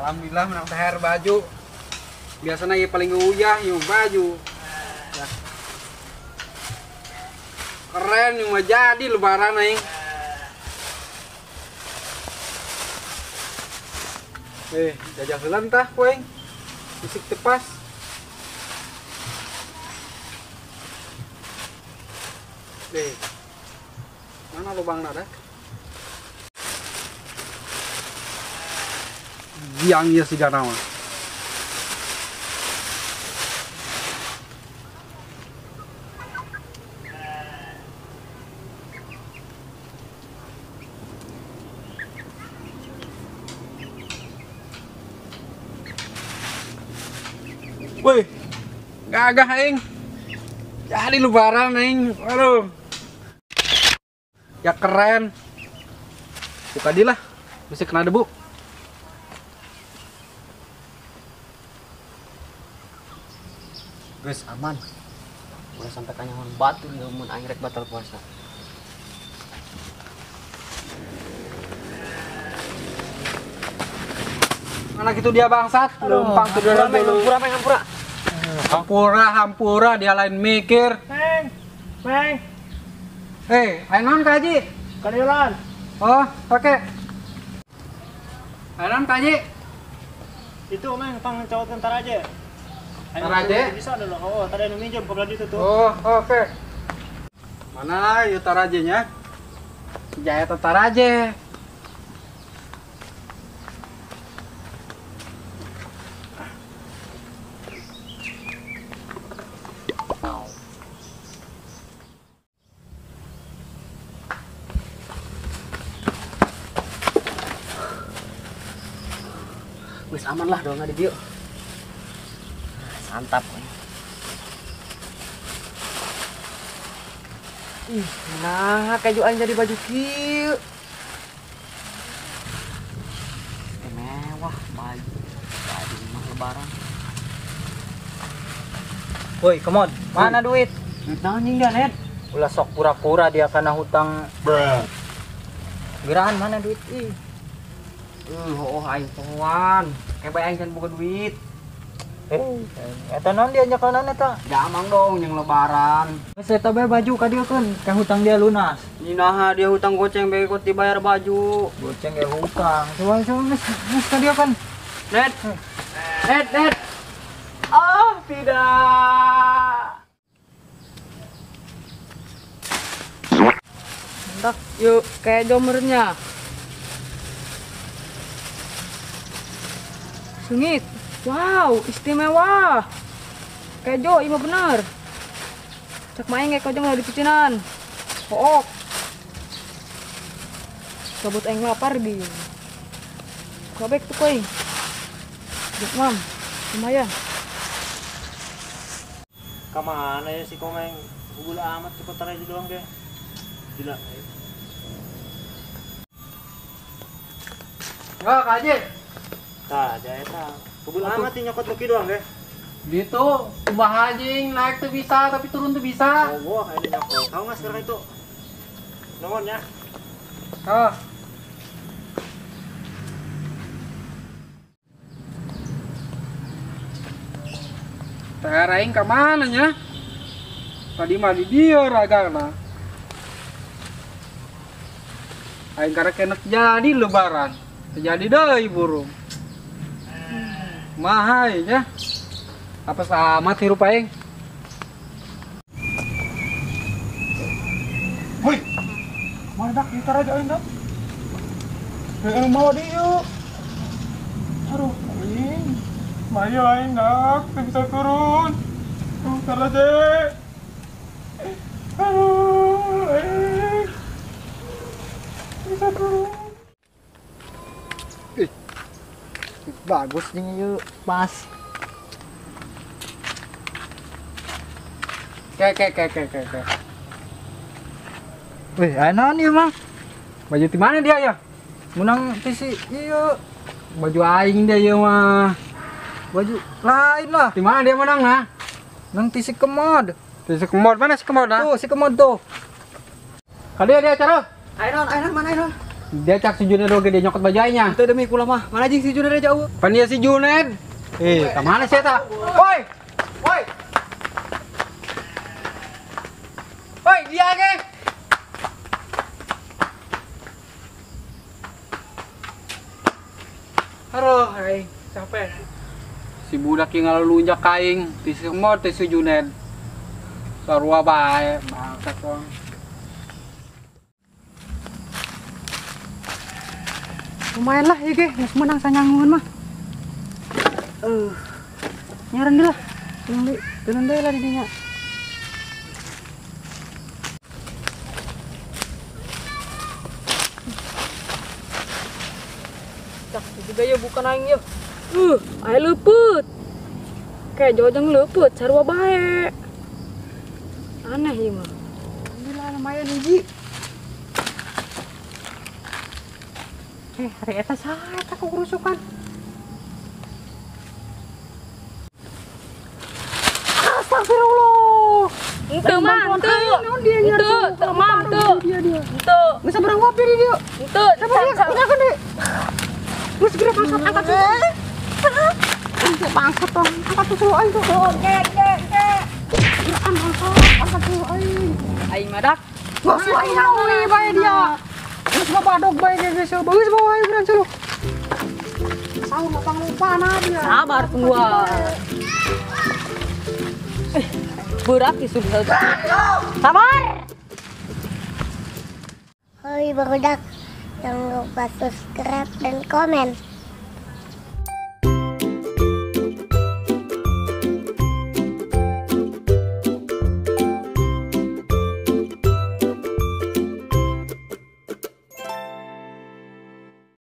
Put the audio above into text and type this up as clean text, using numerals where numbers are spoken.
Alhamdulillah menang THR baju. Biasanya ya paling uyah yuk baju. Ya. Keren yuk mah jadi lebaran aing. Jajah heula tah ku aing. Isik tepas. Mana lubangna dah? Giang ieu sigana mah. Wih, gagah aing. Jadi lebaran aing. Aduh. Ya keren. Buka di lah, bisa kena debu. Guys, aman. Udah sampai kanyangan batu ya mun aing rek batal puasa. Mana gitu dia bangsat, lempang tuh dia dulu. Hampura, hampura. Hampura, dia lain mikir. Meng. Meng. Ayo non kaji. Kalian. Oh, oke. Ayo non kaji. Itu meng pang cowok tentara aja. Taraje? Bisa dulu. Oh, tadi anu minjem ke itu tuh. Oh, oke. Okay. Mana yuk tarajenya? Jaya taraje. Wis aman lah dong di dieu. Santap. Ih, nah keju aing jadi baju kieu. Mewah baju. Baju mah lebaran. Woi, come on. Mana duit? Duit naon anjing dia, Ned? Ulah sok pura-pura dia karena hutang. Bruh. Gerahan mana duit ih? Oh aing pohoan. Kayak bae aing can boga duit. Eta naon dia nyakanan eta? Jamang dong yang lebaran. Geus eta bae baju ka dieu keun, ka hutang dia lunas. Ni naha dia hutang goceng bae kok dibayar baju. Goceng ge hutang. Coba coba geus ka dieu kan. Ned. Ned, Ned. Oh, tidak. Bentar, yuk kayak jomernya. Sengit. Wow, istimewa. Kejo, iya bener. Cak main kayak kejo mau dipicinan. Hook. Kabut aing lapar di. Kabek tuh koing. Mam, lumayan. Kemana ya si Komeng? Gula amat cepet aja doang deh. Gila. Wah, kaji. Tah, jaya tah. Kebul amat nih nyokot luki doang deh. Gitu, kumaha anjing, naik tuh bisa tapi turun tuh bisa. Oh, gua kayaknya nyokot. Tahu nggak sekarang itu? Nongolnya. Oh. THR aing ka mana nya? Tadi mah di dieu ragana. Aing karek enak jadi lebaran. Terjadi deui burung. Mahal ya. Apa sama hirup aing? Woi. Mana dak gitar aja aing dak. Anu mau dieu. Aduh, aing. Mayo aing dak, teu bisa turun. Tuh aja. Aduh, aing. Bisa turun. Bagus nih yuk, pas. Ke. Wih, ayo naon ieu mah? Baju di mana dia ya? Menang tisi ieu. Baju aing dia ieu mah. Baju lain lah. Di mana dia menang nah? Nang tisi kemod. Tisi kemod mana si kemod nah? Tuh, si kemod tuh. Kali dia cara. Ayo non, mana ayo non? Dia cak si Juned oge dia nyokot baju aingnya. Teu demi kula mah. Mana jeung si Juned jauh. Pan dia si Juned. Eh, ka mana sih eta? Woi. Woi. Woi, dia ge. Aduh, aing capek. Si budak yang ngalunjak kaing, ti si Mod, ti si Juned. Sarua bae, bangsat wong. Lumayan lah ieu ge, geus meunang sanyangueun mah. Nyaran deui lah. Tulung deui, turun deui lah di dinya. Cak juga ya bukan aing ya. Aing leupeut. Kayak jauh leupeut, sarua bae. Aneh ieu mah. Alhamdulillah lumayan hiji. Hari eta saha eta kurusukan. Astagfirullah. Henteu mah, henteu. Henteu, teu mah, henteu. Henteu. Geus sabarang ngopi di dieu. Henteu, sabar deui. Geus geura bangsat angkat susu. Henteu bangsat tong, angkat susu aing tuh. Oke, oke, oke. Geuraan bangsat, angkat susu aing. Aing madak. Geus aing nawi bae dia. Geus babadog bae ge geus bagus bawa aing geura suluh. Saur mah panglupa na dia. Sabar tungguan. Berat sudah. Sabar. Hoi barudak, jangan lupa subscribe dan komen.